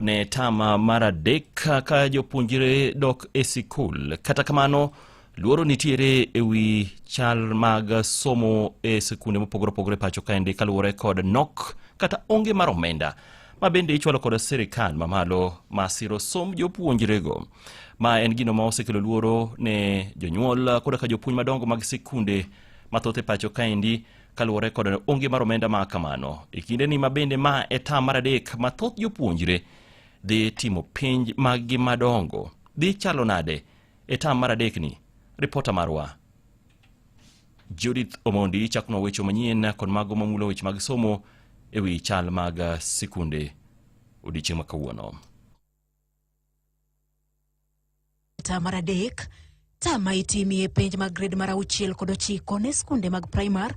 Ne tama mar adek ka jopuonjre dok e sikul. Kata kamano, luoro nitiere e wi chal mag somo e sikunde mopogore opogore pacho kaendi kaluwore kod nok kata onge mar omenda ma bende ichwalo kod sirikal mamalo ma siro somb jopuonjrego. Ma en gino ma osekelo luoro ne jonyuol koda ka jopuonj madongo mag sikunde mathoth e pacho kaendi kaluwore kod onge mar omenda ma kamano. E kindeni ma bende ma e tam mar adek ma thoth jopuonjre dhi timo penj maggi madongo. Dhi chalo nade e tam mar adekni? Ripota marwa Judith Omondi chakonwa weche manyien kod mago mamulo weche mag somo e wi chal mag sikunde odiechieng' ma kawuono. Tam mar adek, tam ma itimie penj mag grade mar auchiel kod ochiko ne skunde mag primar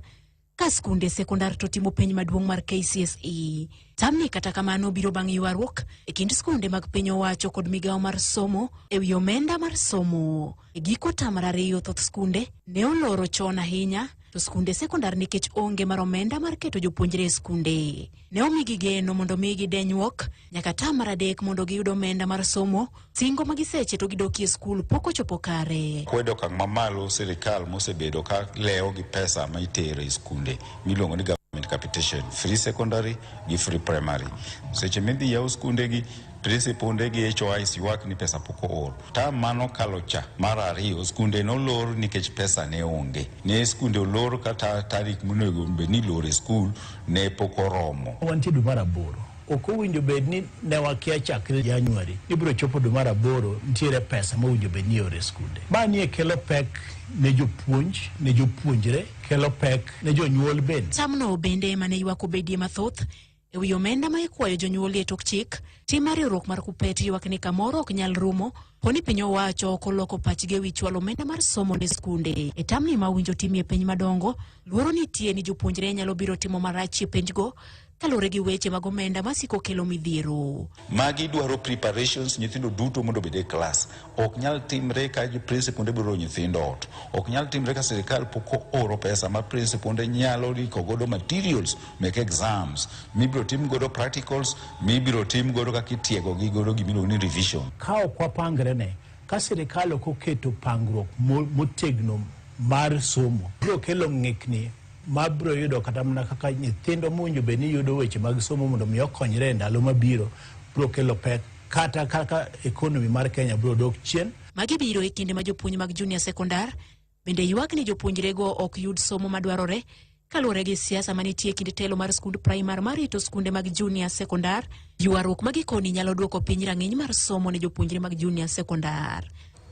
ka skunde sekondar to timo penj maduong' mar KCSE. Tamni kata kamano biro bang' ywaruok e kind skunde mag piny owacho kod migawo mar somo e wi omenda mar somo. E giko tam mar ariyo thoth skunde ne oloro chon ahinya to skunde sekondar nikech onge mar omenda mar keto jopuonjre e skunde. Ne omigi geno mondo omigi denyruok nyaka tam mar adek mondo giyud omenda mar somo, singo ma giseche to gidokie skul pok ochopo kare. Kwedo okang' mamalo sirikal mosebedo ka lewo gi pesa ma itero e skunde miluongo ni government capitation, free secondary gi free primary. Seche midhi yaw skunde gi principunde gi HOIs ywak ni pesa pok oor. Tam mano kalo cha mar ariyo skunde nolor nikech pesa ne onge. Ne skunde olor kata tarik monego bed ni iloro e skul ne pok oromo. Wantie dwe mar aboro. Ok owinjo bed ni ne wakia chakre January ibiro chopo dwe mar aboro nitiere pesa mowinjo bed ni ioro e skunde. Ma nie kelo pek ne jopuonj, ne jopuonjre, kelo pek ne jonyuol bende. Tamno bende ema ne ywak obedie mathoth e wi omenda ma ikwayo jonyuol e tok chik. Tim mar riwruok mar KUPPET ywak ni kamoro ok nyal rumo poni piny owacho ok oloko pachgi e wi chwalo omenda mar somo ne skunde. E tamni ma owinjo timie penj madongo, luoro nitie ni jopuonjre nyalo biro timo marach e penjgo kaluwore gi weche mag omenda masiko kelo midhiero. Magi dwaro preparations nyithindo duto mondo obed e klas. Ok nyal timre ka principunde biro oro nyithindo ot. Ok nyal timre ka sirikal pok ooro pesa ma principunde nyalo riko godo materials mek exams mibiro tim godo practicals mibiro tim godo kaka itiego gi godo gimiluongo ni revision. Ka ok wapangre ne, ka sirikal ok oketo pangruok motegno mar somo, biro kelo ng'ikni mabiro yudo kata mana kaka nyithindo mowinjo bed ni yudo weche mag somo mondo mi okonyre e ndalo mabiro, biro kelo pek kata kaka economy mar Kenya biro dok chien. Magi biro e kinde ma jopuonj mag junior sekondar bende ywak ni jopuonjrego ok yud somo madwarore kaluwore gi siasa manitie e kind telo mar skund primar marito skunde mag junior sekondar. Ywaruok ma gikoni nyalo duoko piny rang'iny mar somo ne jopuonjre mag junior sekondar.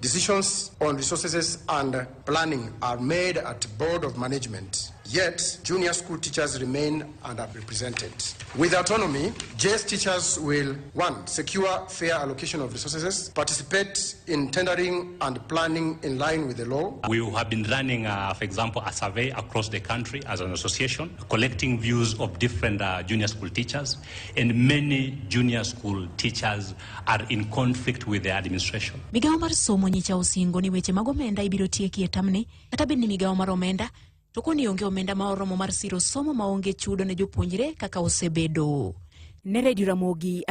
Decisions on resources and planning are made at Board of Management, yet junior school teachers remain underrepresented. With autonomy, JS teachers will 1. Secure fair allocation of resources, participate in tendering and planning in line with the law. We have been running, for example, a survey across the country as an association, collecting views of different junior school teachers, and many junior school teachers are in conflict with the administration. Migawo mar somo nyicha osingo ni weche mag omenda ibiro tieki e tamni kata bed ni migawo mar omenda to koni onge omenda ma oromo mar siro somo maonge chudo ne jopuonjre kaka osebedo. Ne Radio Ramogi.